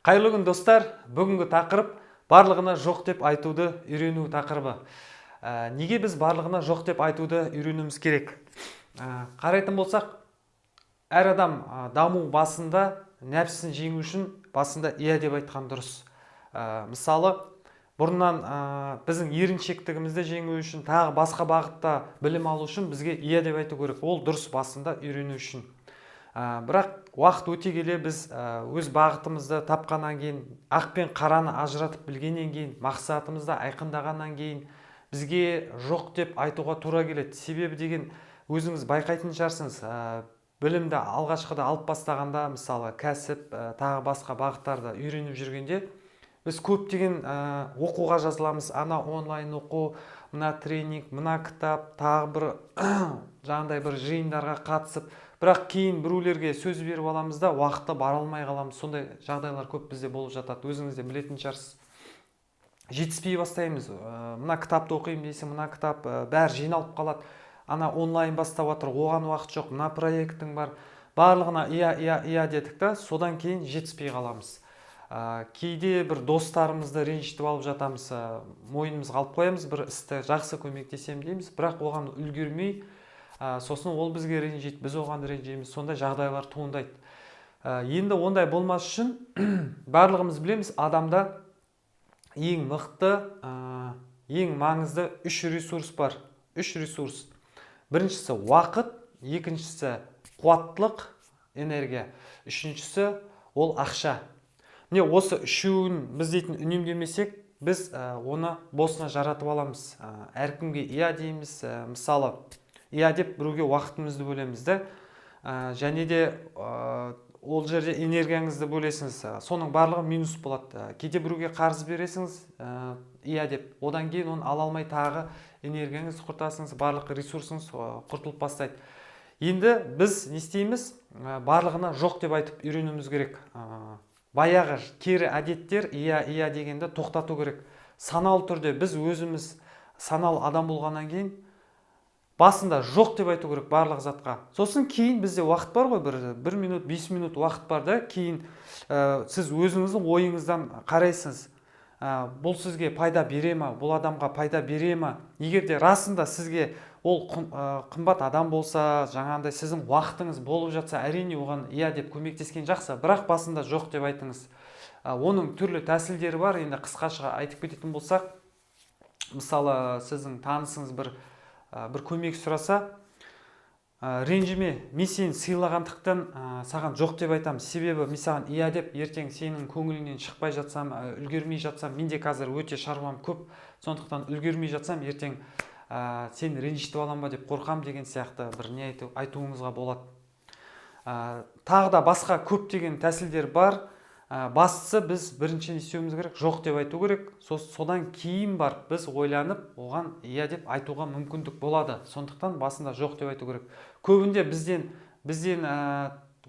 Қайырлы күн, достар! Бүгінгі тақырып – барлығына жоқ деп айтуды үйрену тақырыбы. Неге біз барлығына жоқ деп айтуды үйренуіміз керек? Қарайтын болсақ, әр адам даму басында нәпсісін жеңу үшін басында иә деп айтқан дұрыс. Мысалы, бұрыннан біздің еріншектігімізді жеңу үшін, тағы басқа бағытта білім алу үшін бізге иә деп айту керек. Ол дұрыс басында үйрену үшін. Бірақ уақыт өте келе біз өз бағытымызды тапқаннан кейін, ақ пен қараны ажыратып білгеннен кейін, мақсатымызды айқындағаннан кейін бізге жоқ деп айтуға тура келеді. Себебі деген, өзіңіз байқайтын шығарсыз, білімді алғашқыда алып бастағанда, мысалы, кәсіп, тағы басқа бағыттарды үйреніп жүргенде біз көптеген оқуға жазыламыз: ана онлайн оқу, мына тренинг, мына кітап, тағы бір жаңағыдай бір жиындарға қатысып, бірақ кейін біреулерге сөз беріп аламыз да, уақытта бара алмай қаламыз. Сондай жағдайлар көп бізде болып жатады, өзіңіз де білетін шығарсыз. Жетіспей бастаймыз. Мына кітапты оқимын дейсің, мына кітап, бәрі жиналып қалады, ана онлайн бастап жатыр, оған уақыт жоқ, мына проектің бар, барлығына иә, иә, иә дедік та, содан кейін жетіспей қаламыз. Кейде бір достарымызды ренжітіп алып жатамыз, мойнымызға алып қоямыз бір істі, жақсы көмектесемін дейміз, бірақ оған үлгермей, сосын ол бізге ренжиді, біз оған ренжиміз. Сондай жағдайлар туындайды. Енді ондай болмас үшін, барлығымыз білеміз, адамда ең мықты, ең маңызды үш ресурс бар, үш ресурс: біріншісі – уақыт, екіншісі – қуаттылық, энергия, үшіншісі – ол ақша. Міне, осы үшеуін біз дейтін үнемдемесек, біз оны босына жаратып аламыз. Әркімге иә дейміз, мысалы, иә деп біреуге уақытымызды бөлеміз да, және де ол жерде энергияңызды бөлесіңіз, соның барлығы минус болады. Кейде біреуге қарыз бересіңіз иә деп, одан кейін оны ала алмай, тағы энергияңызды құртасыңыз, барлық ресурсыңыз құртылып бастайды. Енді біз не істейміз? Барлығына жоқ деп айтып үйренуіміз керек. Баяғы кері әдеттер, иә, иә дегенді тоқтату керек саналы түрде. Біз өзіміз саналы адам болғаннан кейін басында жоқ деп айту керек барлық затқа. Сосын кейін бізде уақыт бар ғой, бір минут, 5 минут уақыт бар да, кейін сіз өзіңіздің ойыңыздан қарайсыз: бұл сізге пайда бере ма, бұл адамға пайда бере ма? Егер де расында сізге ол қымбат адам болса, жаңағындай сіздің уақытыңыз болып жатса, әрине, оған иә деп көмектескен жақсы, бірақ басында жоқ деп айтыңыз. Оның түрлі тәсілдері бар. Енді қысқаша айтып кететін болсақ, мысалы, сіздің танысыңыз бір көмек сұраса, ренжіме, мен сені сыйлағандықтан саған жоқ деп айтамын, себебі мен саған иә деп ертең сенің көңіліңнен шықпай жатсам, үлгермей жатсам, менде қазір өте шаруам көп, сондықтан үлгермей жатсам, ертең сені ренжітіп аламын ба деп қорқамын деген сияқты бір не айтуыңызға болады. Тағы да басқа көптеген тәсілдер бар. Бастысы, біз бірінші не істеуіміз керек? Жоқ деп айту керек. Содан кейін барып біз ойланып, оған иә деп айтуға мүмкіндік болады. Сондықтан басында жоқ деп айту керек. Көбінде бізден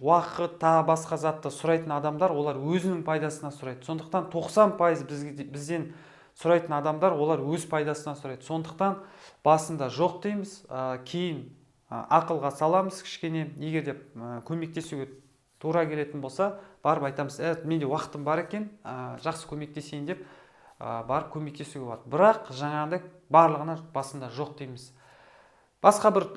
уақыт, тағы басқа затты сұрайтын адамдар, олар өзінің пайдасына сұрайды. Сондықтан 90% бізден сұрайтын адамдар, олар өз пайдасына сұрайды. Сондықтан басында жоқ дейміз, кейін ақылға саламыз кішкене. Егер де көмектесуге тура келетін болса, барып айтамыз: менде уақытым бар екен, жақсы, көмектесейін деп барып көмектесуге болады. Бірақ жаңағыдай барлығына басында жоқ дейміз. Басқа бір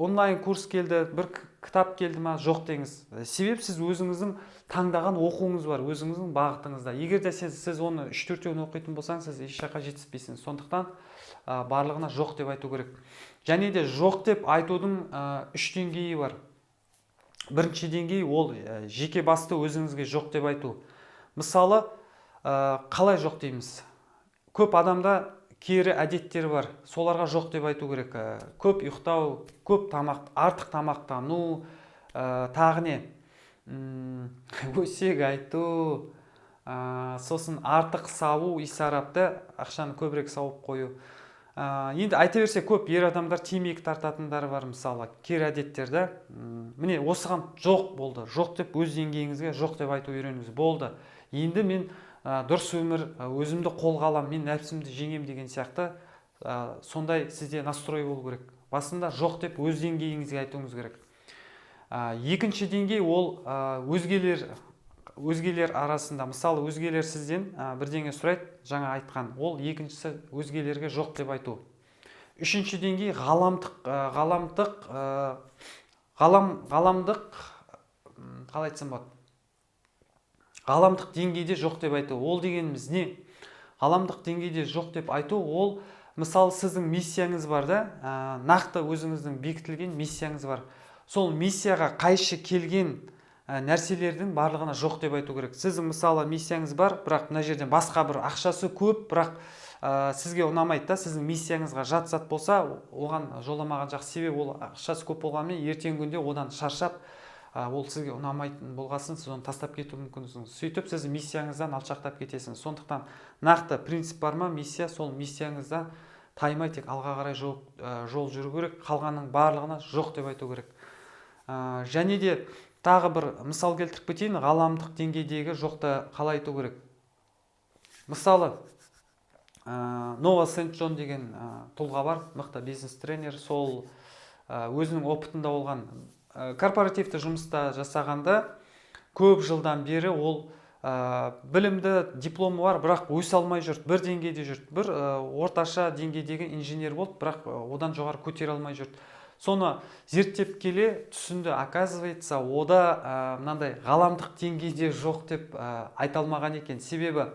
онлайн курс келді, бір кітап келді ма, жоқ деңіз. Себебі сіз өзіңіздің таңдаған оқуыңыз бар, өзіңіздің бағытыңызда. Егер де сіз оны үш төртеуін оқитын болсаңыз, сіз еш жаққа жетіспейсіз. Сондықтан барлығына жоқ деп айту керек. Және де жоқ деп айтудың үш деңгейі бар. Бірінші деңгей – ол жеке басты өзіңізге жоқ деп айту. Мысалы, қалай жоқ дейміз? Көп адамда кері әдеттер бар, соларға жоқ деп айту керек. Көп ұйықтау, көп тамақ, артық тамақтану, тағы не, өсек айту, сосын артық сауу, исарапты, ақшаны көбірек сауып қою. Енді айта берсе көп, ер адамдар темекі тартатындар бар, мысалы, кері әдеттер да. Міне, осыған жоқ болды, жоқ деп, өз деңгейіңізге жоқ деп айту үйреніңіз. Болды, енді мен дұрыс өмір, өзімді қолға аламын, мен нәпсімді жеңемін деген сияқты, сондай сізде настрой болу керек. Басында жоқ деп өз деңгейіңізге айтуыңыз керек. Екінші деңгей – ол өзгелер Өзгелер арасында, мысалы, өзгелер сізден бірдеңе сұрайды, жаңа айтқан, ол екіншісі өзгелерге жоқ деп айту. Үшінші деңгей ғаламдық, ғаламдық, ғаламдық, қалай айтсам болады, ғаламдық деңгейде жоқ деп айту. Ол дегеніміз не? Ғаламдық деңгейде жоқ деп айту ол, мысалы, сіздің миссияңыз бар да, нақты өзіңіздің бекітілген миссияңыз бар. Сол миссияға қайшы келген нәрселердің барлығына жоқ деп айту керек. Сіздің, мысалы, миссияңыз бар, бірақ мына жерден басқа бір ақшасы көп, бірақ сізге ұнамайды да, сіздің миссияңызға жат зат болса, оған жоламаған жақсы. Себебі ол ақшасы көп болғанымен, ертеңгі күнде одан шаршап, ол сізге ұнамайтын болғасын, сіз оны тастап кетуі мүмкінсіз. Сөйтіп сіз миссияңыздан алшақтап кетесіз. Сондықтан нақты принцип бар ма, миссия, сол миссияңыздан таймай тек алға қарай жол жүру керек, қалғанның барлығына жоқ деп айту керек. Және де тағы бір мысал келтіріп кетейін, ғаламдық деңгейдегі жоқты қалай айту керек. Мысалы, Ноа Сент Джон деген тұлға бар, мықты бизнес тренер. Сол өзінің опытында болған, корпоративті жұмыста жасағанда көп жылдан бері ол білімді, дипломы бар, бірақ өсе алмай жүрді, бір деңгейде жүрді. Бір орташа деңгейдегі инженер болды, бірақ одан жоғары көтере алмай жүрді. Соны зерттеп келе түсінді: оказывается, ода мынандай ғаламдық деңгейде жоқ деп айта алмаған екен. Себебі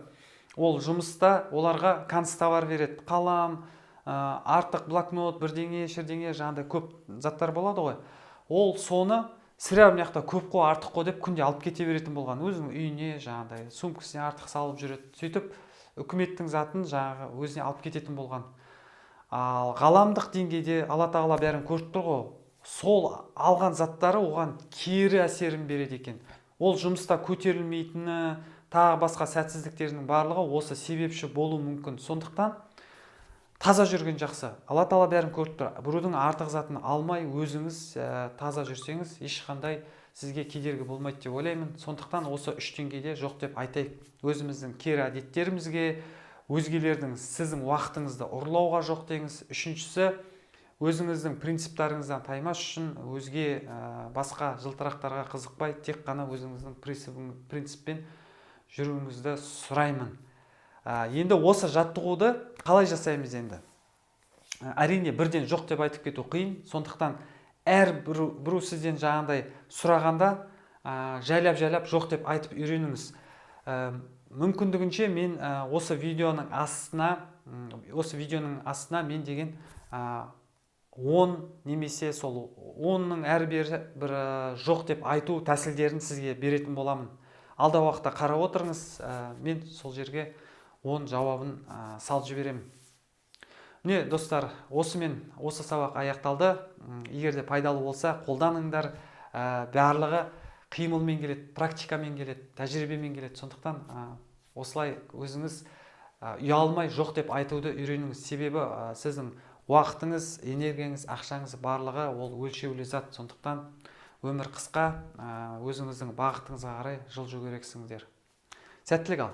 ол жұмыста оларға канцтовар береді, қалам, артық блокнот, бірдеңе шірдеңе, жаңағыдай көп заттар болады ғой. Ол соны сірә мына жақта көп қой, артық қой деп күнде алып кете беретін болған өзінің үйіне, жаңағыдай сумкасіне артық салып жүреді. Сөйтіп үкіметтің затын жаңағы өзіне алып кететін болған. Ал ғаламдық деңгейде Алла Тағала бәрін көріп тұр ғой, сол алған заттары оған кері әсерін береді екен. Ол жұмыста көтерілмейтіні, тағы басқа сәтсіздіктердің барлығы осы себепші болуы мүмкін. Сондықтан таза жүрген жақсы. Алла Тағала бәрін көріп тұр. Біреудің артық затын алмай, өзіңіз таза жүрсеңіз, ешқандай сізге кедергі болмайды деп ойлаймын. Сондықтан осы үш деңгейде жоқ деп айтайық: өзіміздің кері әдеттерімізге, өзгелердің сіздің уақытыңызды ұрлауға жоқ деңіз, үшіншісі өзіңіздің принциптарыңыздан таймас үшін өзге басқа жылтырақтарға қызықпай, тек қана өзіңіздің принциппен жүруіңізді сұраймын. Енді осы жаттығуды қалай жасаймыз енді? Әрине, бірден жоқ деп айтып кету қиын. Сондықтан әр біреу сізден жаңағыдай сұрағанда, жайлап жайлап жоқ деп айтып үйреніңіз. Мүмкіндігінше мен осы видеоның астына мен деген 10 немесе сол 10-ның әрі бері бір жоқ деп айту тәсілдерін сізге беретін боламын. Алдағы уақытта қарап отырыңыз, мен сол жерге 10 жауабын салып жіберемін. Міне, достар, осымен осы сабақ аяқталды. Егер де пайдалы болса, қолданыңдар. Барлығы қимылмен келеді, практикамен келеді, тәжірибемен келеді. Сондықтан осылай өзіңіз ұялмай жоқ деп айтуды үйреніңіз. Себебі сіздің уақытыңыз, энергияңыз, ақшаңыз, барлығы ол өлшеулі зат. Сондықтан өмір қысқа, өзіңіздің бағытыңызға қарай жылжу керексіңдер. Сәттілік! Ал.